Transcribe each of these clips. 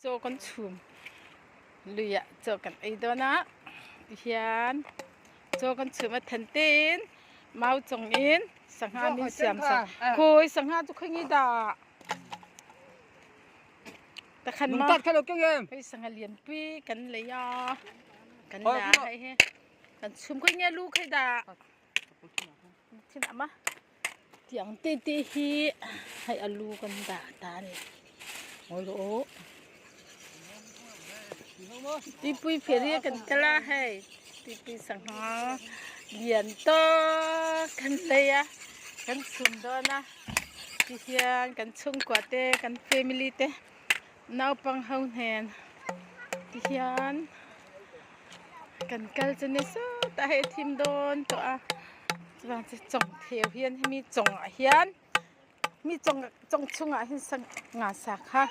Chaw kan chhum luiah chaw kan ei dawn a tihian chaw kan chhum a then tein mau chawng in sangha min siam sak khawi sangha chu khawi nge dah takhan ma hei sangha lianpui kan lei a kan la hei hi kan chhum khawi nge lu khawi dah thin a ma. Tiang te te hi hei alu kan dah ta a ni ngawi rawh aw tuipui ferry a kan kal a hei tuipui sangha lian tawk kan lei a kan chhun dawn a tihian kan chhungkua te kan family te naupang ho hnen tihian kan kal chu ni sawtah hei a thim dawn tawh a chuvang chu chawng theu hian hemi chawngah hian mi chawng chawng chhungah hian sangha sa kha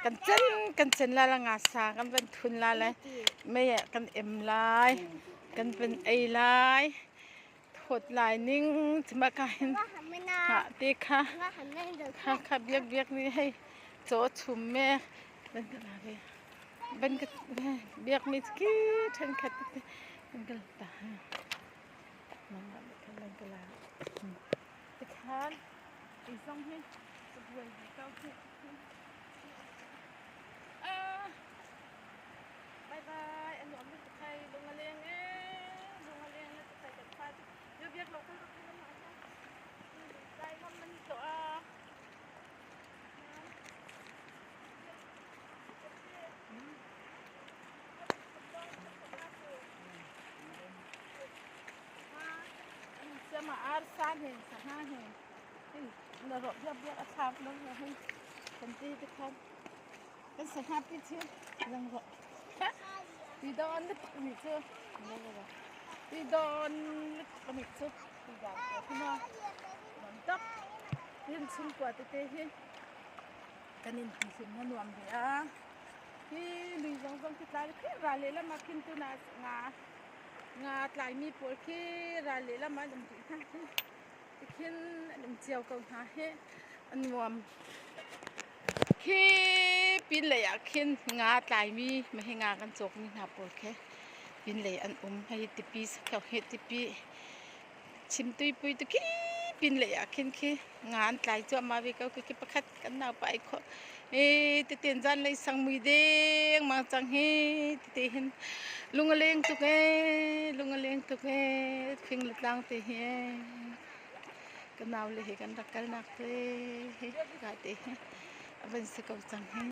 kan chen kan chen lai la ngasa kan van thun lai le mei ah kan em lai kan van ei lai thawt lai ning chuma ka hin hah te kha kha kha biak biak ni hei chaw chhum mek ban ka biak mi khi thenkhat te an kal ta tikhan eizawng hi cabuai he kau khi bye bye a nuam lutuk hei lung a leng e lung a leng lutuk hei kan fa chu biak lo kal rawh kha lamah hian tlai lam an ni tawh a. Chhungkua te te hi kan in tihhlim na nuam ve a hi lui zawng zawng khi tlai khi ral lehlam ah khin tunah nga nga tlai mi pawl khi ral lehlam ah an um rih hna hi tikhin an um cio ko hna hi a nuam khi pin lei ah khin nga tlai mi mah hi nga kan cawk mi hna pawl khi pin lei an um hei tipi hi tipi. Chimtuipui tu khi pinlei ah khin khi nga an tlai cuahmah ve ko. Khi pakhat kan naupa ai khawh. E teten zan lei sang mui deng mang cang hi tete hin lung a leng tuk e lung a leng tuk e fing le tlang te hi e ka nau le he kan rak kal nak te he ka te hi a van si ko cang hi.